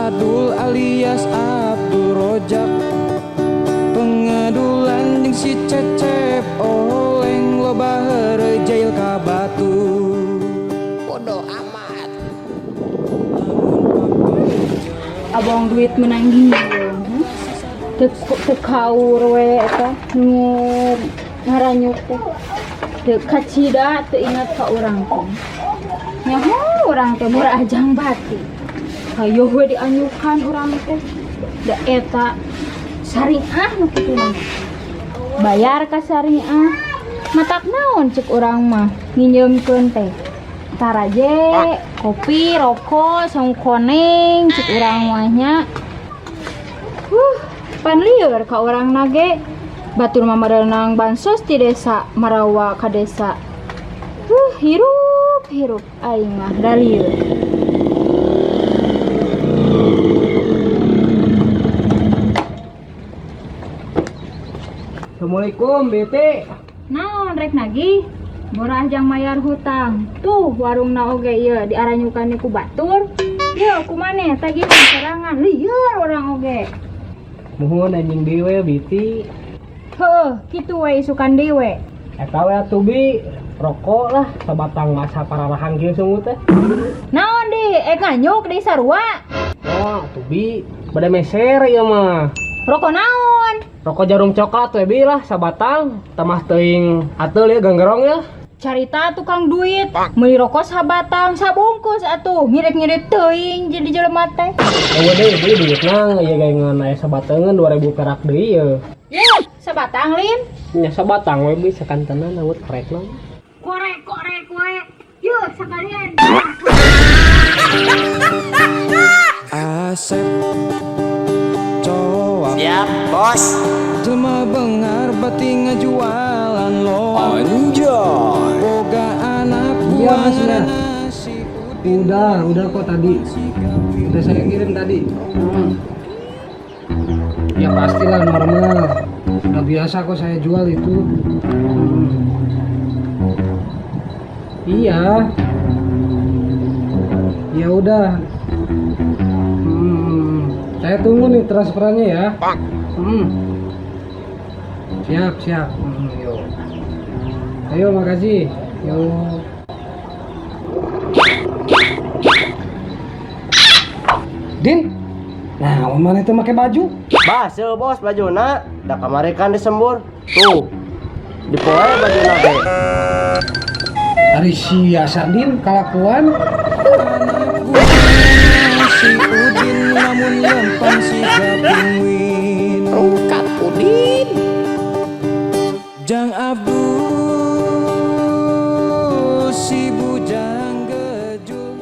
Adul alias Abdul Rojak, pengadulan jeung si Cecep oleng loba heureuy jail ka batu. Bodoh amat. Abang duit menang gieun. Teu teu kaur we eta nu ngaranyuk teh. Teu kacida teu ingat ka urang teh. Nyaho urang teh murah ajang bati. Hayoh we dianyukan urang teh. Da eta syariah nu kitu mah. Bayar ka syariah. Matak naon cek urang mah nginjeumkeun teh. Taraje, kopi, rokok, saung koneng cek urang mah nya. Pan lieur ka urang nage. Batur mah merenang bansos di desa marawa ka desa. Hirup hirup aing mah da lieur. Assalamualaikum, BT. Naon rek nagih? Borah jang mayar hutang. Tuh warungna oge ieu diaranyukan ku batur. Yeuh kumaneh tagihan sorangan lieur urang oge. Muhun anjing deui we, BT. Heuh, kitu we isukan deui we. Eta we atuh bi, rokok lah sabatang masa pararahan kieu sungut teh. Naon di nganyuk di sarua? Oh, atuh bi, bade meser ieu mah. Rokok naon? Rokok jarum coklat we bi lah sabatang, tamah teuing ateul ya ganggerong ya. Carita tukang duit, meuli rokok sabatang sabungkus atuh, ngirit-ngirit teuing jadi jelema teh. Eueuh deui bi duitna ieu ge ngan aya sabatangeun 2000 perak deui ye. Ye, sabatang lin. Nya sabatang we bi sakantenan awet korekna. Korek korek we. Yeuh sekalian. Asep cowok Siap, bos. Jelema benghar bati ngajualan loak. Anjay. Boga anak Iya, buah Mas, ya. ngaranna si Udin. Udah kok tadi. Udah saya kirim tadi. Ya pastilah normal. Udah biasa kok saya jual itu. Iya. Ya udah. Saya tunggu nih transferannya ya. Siap, siap. Yuk. Ayo, makasih. Yuk. Din. Nah, mana itu pakai baju? Basel bos bajuna, da kamari kan disembur. Tuh. Dipoe bajuna be. Ari sia Sardin kalakuan. Anak buah si Udin namun lempang si Gapingwin. Rungkat Udin. Jang Abdul si Bujang Gejul.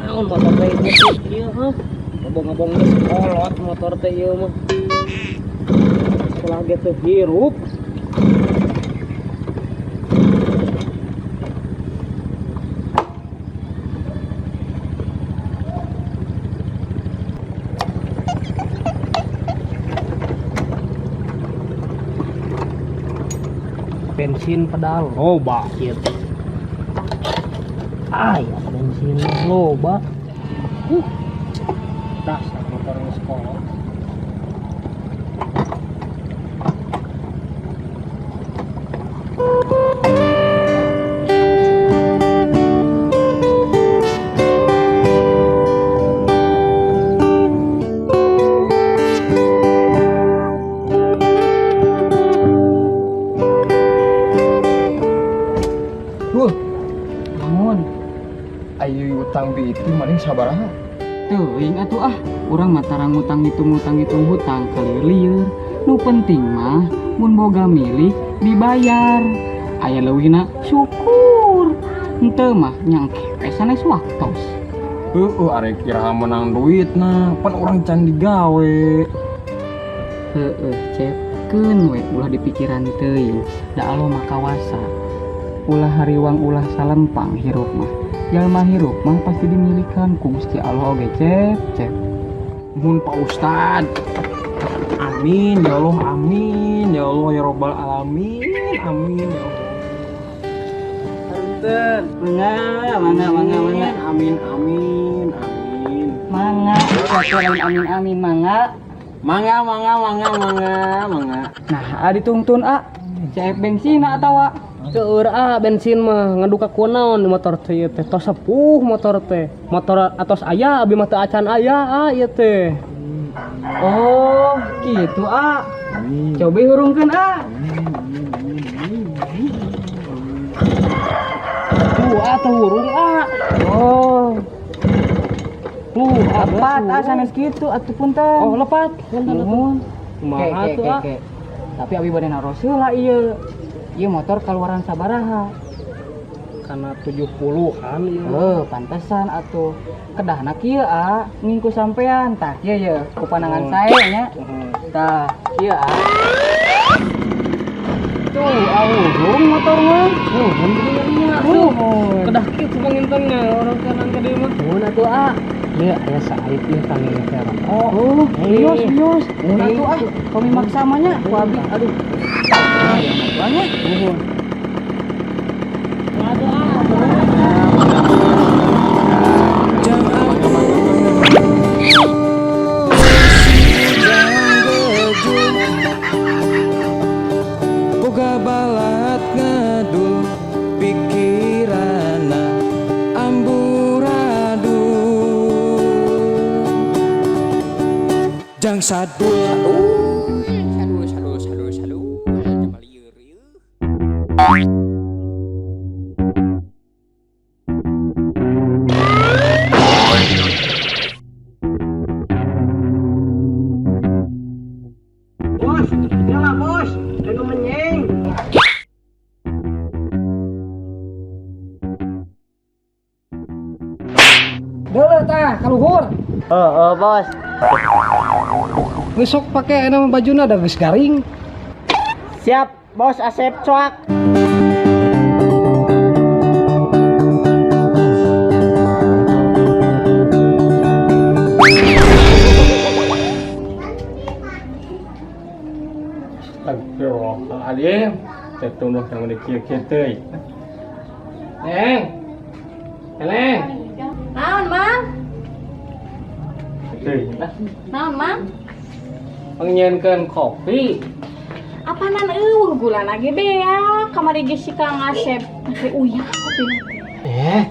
Naon motor teh ieu ieu heuh. Ngobong-ngobong geus kolot motor teh ieu mah. Sekolah ge teu hirup. Bensin pedal loba kieu teh. Ah, ya bensin loba. Dasar motor geus kolot. Dul, Namun, ayo utang bi itu maning sabaraha? teuing atuh ah, urang mah tara ngutang ngitung hutang kalieur-lieur. Nu penting mah mun boga milik dibayar. Aya leuwihna syukur. Henteu mah nyangke we sanes waktos. Heueuh arek iraha menang duit nah, pan urang can digawe. Heueuh, Cep, keun we ulah dipikiran teuing. Da Allah mah kawasa. Ulah hariwang, ulah salempang hirup mah. Jalma hirup mah pasti dimilikan ku Gusti Allah oge, Cep, Cep. Mun, Pak Ustad. Amin ya Allah, amin ya Allah ya robbal alamin. Amin ya Allah. Punten. Mangga, mangga, mangga, mangga. Amin, amin, amin. Mangga, satu lain amin amin, mangga. Mangga, mangga, mangga, mangga, mangga. Nah, ditungtun a. Cek bensin atawa? Seueur ah bensin mah, ngaduka kunaon di motor teh ieu teh, tos sepuh motor teh. Motor atos aya, abi mah teu acan aya ah ieu teh. Oh, gitu ah. Coba hurungkeun ah. Tuh ah, teu hurung ah. Oh, Tuh ah, lepat ah, sanes kitu atuh, punten. Oh, lepat. Punten atuh. Nuhun. Kumaha Ke, tuh ke, ah? ke. Tapi abi bade naros heula ieu. Ieu motor keluaran sabaraha? Karena 70-an ieu. Heuh, pantesan atuh. Kedahna kieu ah, ngingku sampean tah kieu ye, ku pandangan Oh. saya nya. Heeh. Tah, kieu ah. Tuh, hurung motor mah. Nuhun nya. Nuhun. Kedah kitu pangintennya orang kanan ka dieu mah. Nuhun atuh ah. Ieu aya saait ieu kangge teh rokok. Oh, bios bios. Mun Eh. atuh ah, kami maksa mah nya ku abi. Aduh. Ah, ya mah nya. Nuhun. Aduh ah. Jang jang gejul, boga balat ngedul, pikirana amburadul. Jang sadul. Sadul, sadul, sadul, sadul. Coba lieur ieu. Bos, nyala bos, anu menyeng. Deuleu tah kaluhur. Oh, bos. Geus sok pake eta mah bajuna, da geus garing. Siap, bos Asep cuak. Astagfirullahaladzim. Saya tunduh sama di kieu-kieu teuy. Neng. Neng. Naon, Mang? Teuy. Naon, Mang? Pangnyieunkeun kopi. Apanan euweuh gula lagi beak. Kamari ge si Kang Asep make uyah kopi teh. Eh,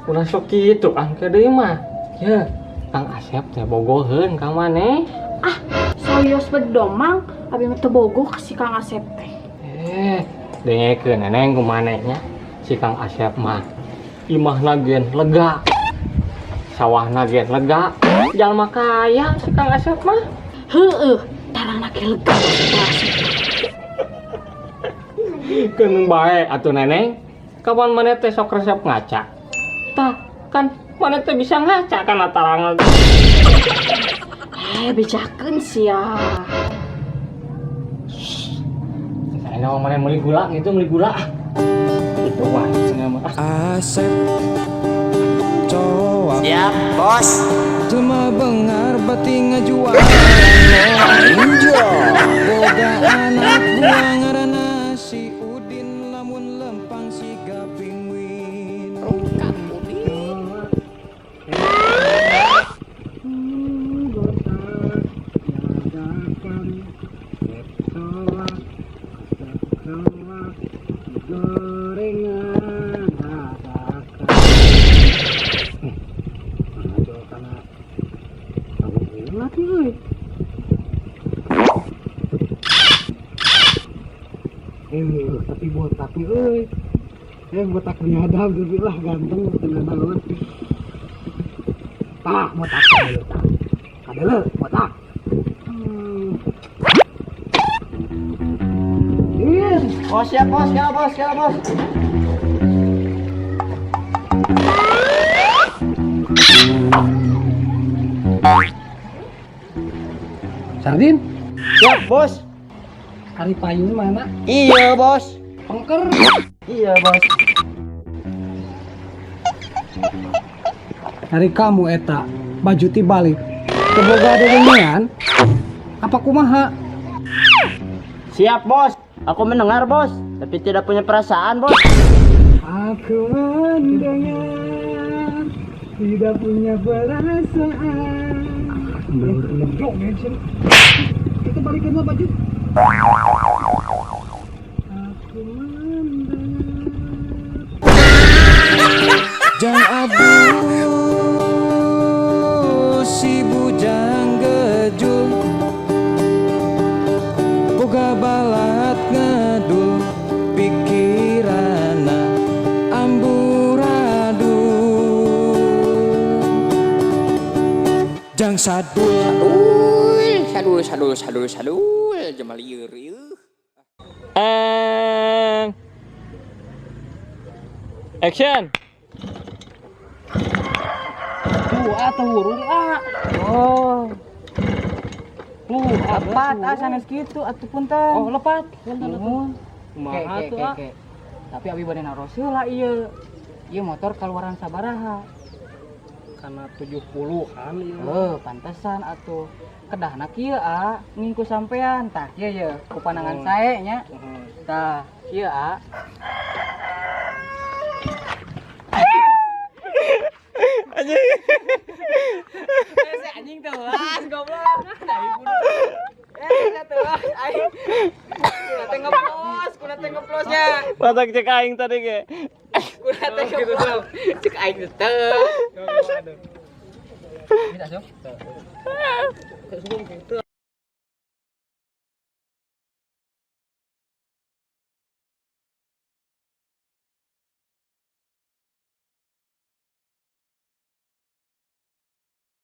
ulah sok kitu ah ke deui mah. Ye, Kang Asep teh bogoheun ka maneh. Ah, serius bedong, Mang. Abi mah teu bogoh ka si Kang Asep teh. Eh, dengekeun neneng ku manehnya. Si Kang Asep mah imahna gen lega. Sawahna gen lega. Jalma kaya si Kang Asep mah. Heueuh, tarangna ge lega si Kang Asep. Keun bae atuh neneng. Kapan maneh teh sok resep ngaca? Tah, kan maneh teh bisa ngaca kana tarangan. Eh, bejakeun sia. Saya nama maneh meuli gula gitu, meuli gula. Itu wah, cenah mah. Asep coak. Siap, bos. Jelma bengar bati ngajual. Boga anak buah ngaranna si Udin, lamun lempang siga pinguin. Gorengan ratakan. Mana jual kana lagi euy. Eh, tapi botak euy. Eh, botak penyadap tapi lah ganteng tengah naon. Tah, botak kadele tah. Kadele botak. Iya. Oh, siap bos, siap bos, siap bos. Sardin, Siap bos. Ari payung mana? Iya bos. Pengker. Iya bos. Dari kamu eta baju tibalik. Teu boga dedengean. Apa kumaha? Siap, Bos. Aku mendengar, Bos, tapi tidak punya perasaan, Bos. Aku mendengar tidak punya perasaan. Belum Itu balikin lah baju. Aku mendengar. Jang abu si bujang gejul, boga balat ngedul, pikiranna amburadul. Jang sadul. Sadul, sadul, sadul, sadul, jelema lieur ieu. And action. Tuh, ah, teu hurung, ah. Oh, Tuh, ah, lepat ah, sanes kitu atuh, punten. Oh, lepat. Punten atuh. Nuhun. Kumaha Ke, ke, tuh, ke, ah? ke. Tapi abi bade naros heula ieu. Ieu motor keluaran sabaraha? Karena 70-an ieu mah. Heuh, pantesan atuh. Kedahna kieu ah, ngingku sampean. Tah kieu ye, ku pandangan Oh. sae nya. Heeh. Tah, kieu ah. Anjing. Anjing teuas goblok. Nah, ibu. Eh, teuas aing. Kuna teh ngeplos, kuna teh ngeplosnya. Matak cek aing tadi ge. Kuna teh ngeplos. Cek aing teh. Aduh. Minta asup.